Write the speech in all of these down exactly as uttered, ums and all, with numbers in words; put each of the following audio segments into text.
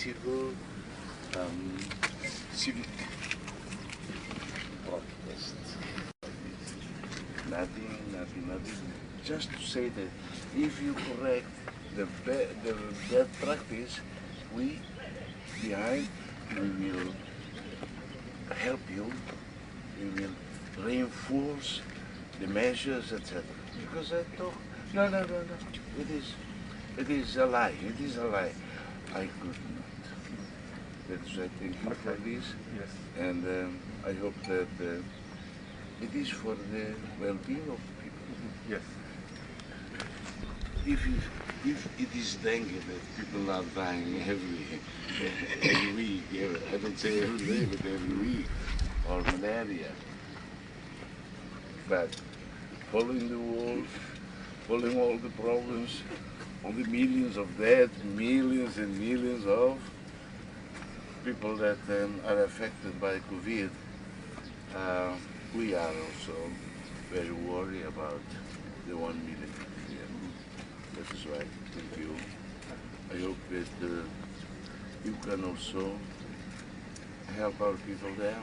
People, um, civic protest. Nothing, nothing, nothing. Just to say that if you correct the ba-, the bad practice, we behind, we will help you. We will reinforce the measures, et cetera. Because I talk, no, no, no, no. It is, it is a lie. It is a lie. I could not. That is why thank you for this. Yes. And, um, I hope that, uh, it is for the well-being of the people. Yes. If, if, if it is dengue that people are dying every, every week, every, I don't say every day, but every week, or malaria, but following the world, following all the problems, all the millions of dead, millions and millions of people that, um, are affected by COVID, uh, we are also very worried about the one million here. That is why, thank you. I hope that, uh, you can also help our people there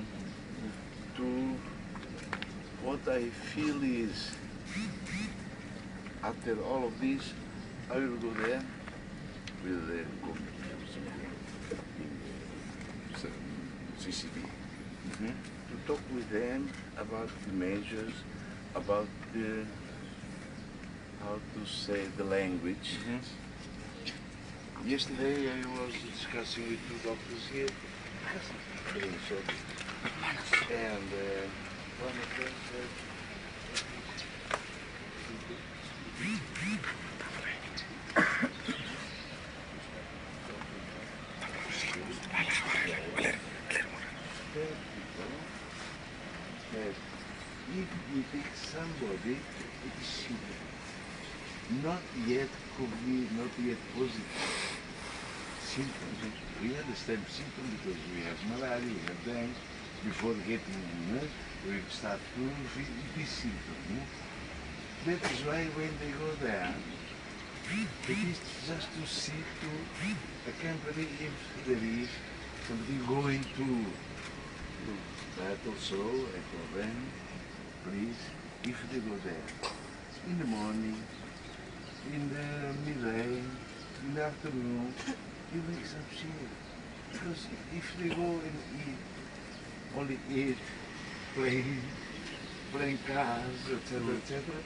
to, what I feel is, after all of this, I will go there with the com-, in the C C B, to talk with them about the measures, about the, how to say, the language. Yesterday I was discussing with two doctors here. And, uh, one of them said, if we take somebody, it is simple. Not yet COVID, not yet positive. Symptoms. We understand symptoms because we have malaria, we have dengue. Before getting, eh, we start to feel this symptom, eh? That is why when they go there, it is just to see, to accompany if there is somebody going through. But also, I told them, please, if they go there, in the morning, in the midday, in the afternoon, you make some share. Because if they go and eat, only eat, playing, playing cards, et cetera, et cetera,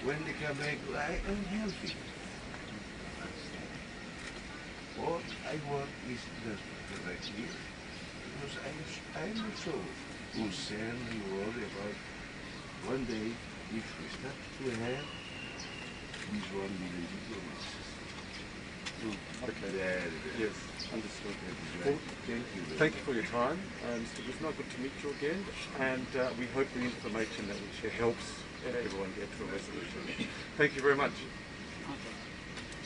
when they come back, I am healthy. What I want is the, the right here, because I am, I am also concerned and worried about one day if we start to have this one million people. Mm, okay. Very, very. Yes, understood. That is right. Well, thank you very much. Thank you for your time, uh, Mister Guzmán. Good to meet you again, and, uh, we hope the information that we share helps, uh, everyone get to a resolution. Thank you very much.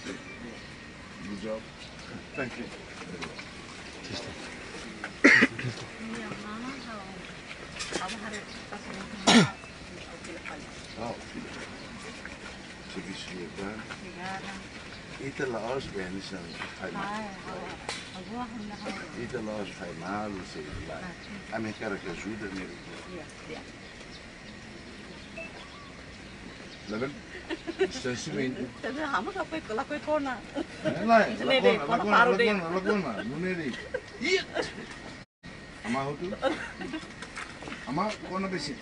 Good job. Thank you. Oh, servisu liután. Ita la'ós been sira fai mal. Ita la'ós fai mal, sei lá. Ami hakarak ajuda, né? Laban, sentimentu. Tapi ha'u la koi, la koi kona. Eh, lae, la kona, la kona, la kona, nune'e de'it. Iya. Amá hotu. Amá kona besik.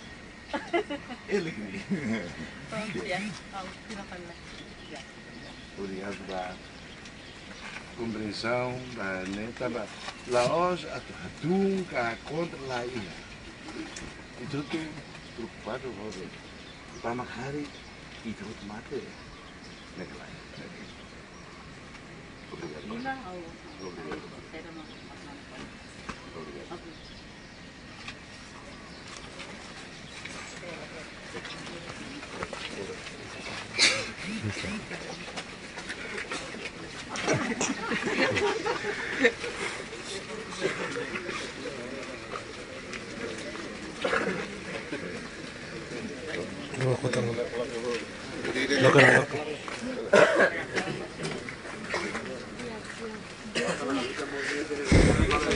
Ele kini. Obrigadu ba komprensaun, ba ne'e tanba la'ós atu hatún ka kontra, la iha. Ita hotu preokupadu ho de'it. Ba mak harii ita hotu mate. Ne'e ka lae. Obrigadu. Obrigadu. Obrigadu. Loke, loke.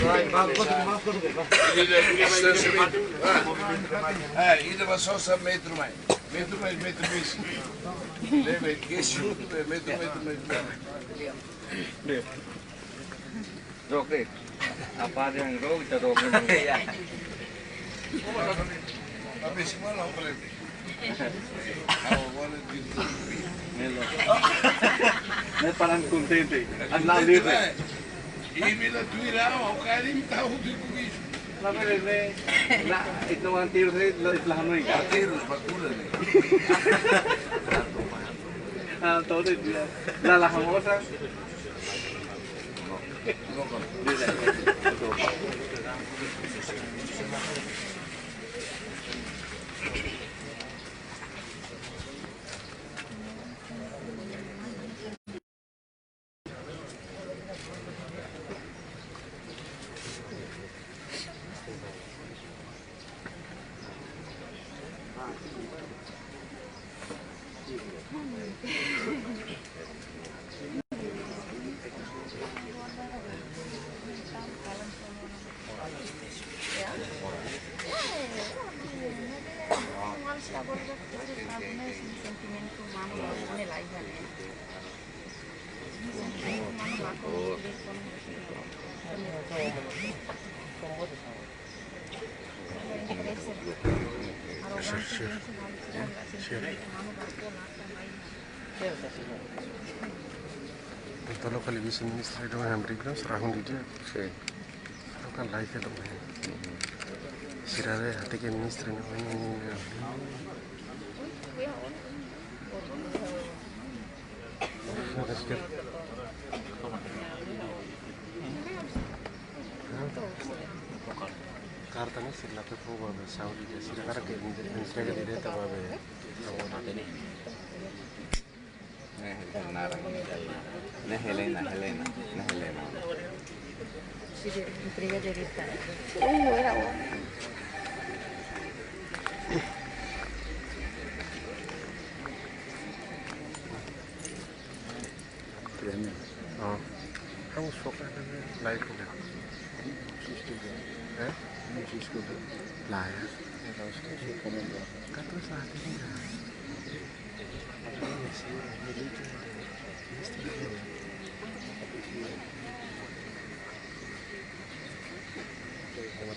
Ida, ida, distánsia metru. Ah, ida ba sosa metru mai. Metru mai, metru mai. Lebe, ke siutu, metru, metru, metru. Oke. Apa ada yang roh, kita roh. Ya. Habis semua lah, boleh. Melo. Ne'e paling kontente. An la livre. Imi la tuir awa, o kari mi tau di kugis. La mele ne, la, itu antir se, la, la hanoi. Antir, bakula ne. Ah, todo el día. La, la famosa. Entaun, lokál vise-ministra ida hamriik ne'e, sarahun didi'ak. Sin. Lokál live ida. Sira dehan katak ministra ne'e, ne'e, ne'e, ne'e. Karta ne'e sira la fó ba be Saudi, sira hakarak ke entrega direta ba be. Ne'e Helena, Helena, ne'e Helena. Sira entrega direta. Tremendo. Ah. Kamu suka kan live udah. Eh? Lah ya. Kata saat ini ya.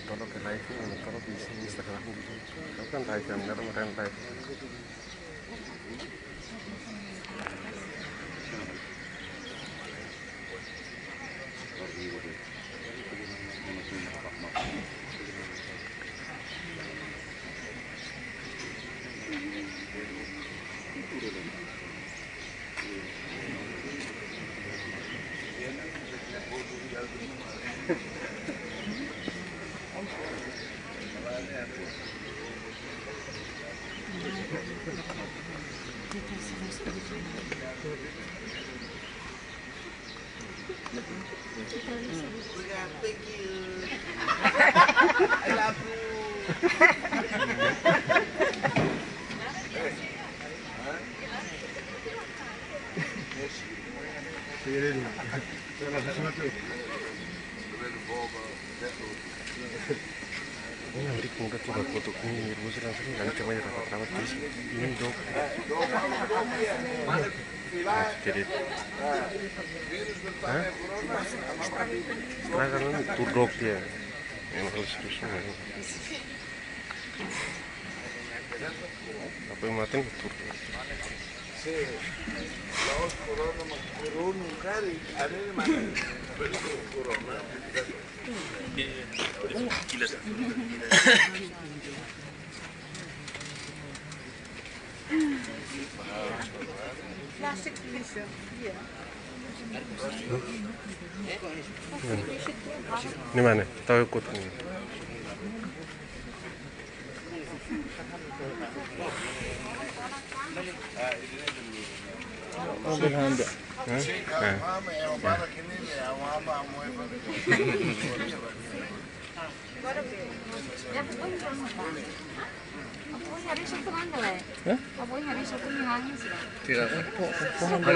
Tolong ke live ini, tolong di sini Instagram gitu. Kan live yang ada, kemarin live. Obrigado, thank you. I love you. Ini, ini. Ini yang di pundak tuh, aku tuh, ini, ini, ini, ini, ini, ini, ini, ini, Jadi, hah? Setelah kan tur dok dia. Yang harus terus. Apa yang mati tur? Plastic, please. Yeah. Ini mana? Tahu ikut ini. Ambil handa. Hah? Nah. Hah? Tidak. Kok, kok, kok handa?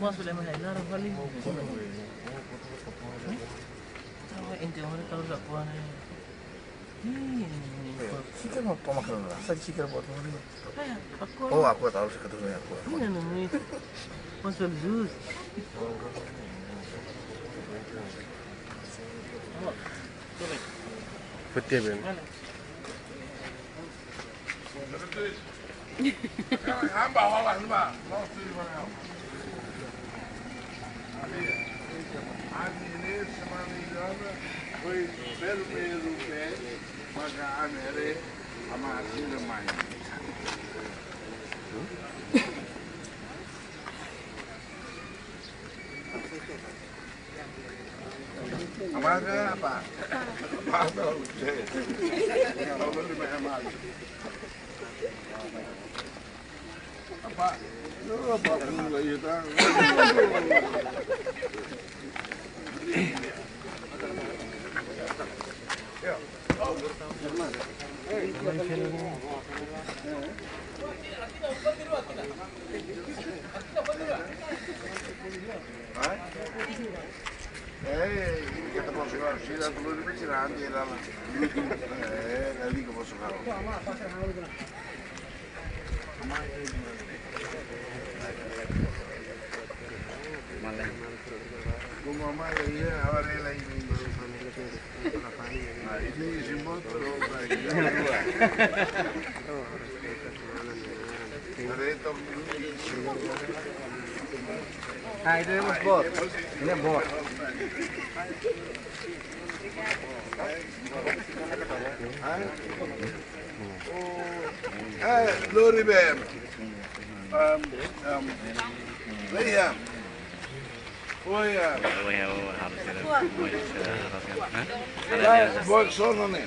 Mas boleh main lar kali. Tahu ente orang tahu tak kuat ni. Xíkara mau toma kalau lah. Saya xíkara buat mana? Oh, aku tahu sih, ketemu aku. Ini namanya. Mas boleh jus. Betul ben. Hamba hola hamba. Ani ne semana igana foi pelo pelo pé, maka anere ama asina mai. Amaga apa? Apa? Apa? Apa? Apa? Eh, kita mau sekolah sila dulu di Mesir, nanti lah. Eh, nanti kita mau sekolah. Malai. Como malai, ya, ahora él ahí. Ah, ini isi motor, ah, ini dua. Ah, itu yang bos. Ini bos. Ah, lori bem. Um, um, Leia. Oya. Oya, oya, harus ada. Oya, harus ada. Hah? Ada, ada. Boy, sono ne.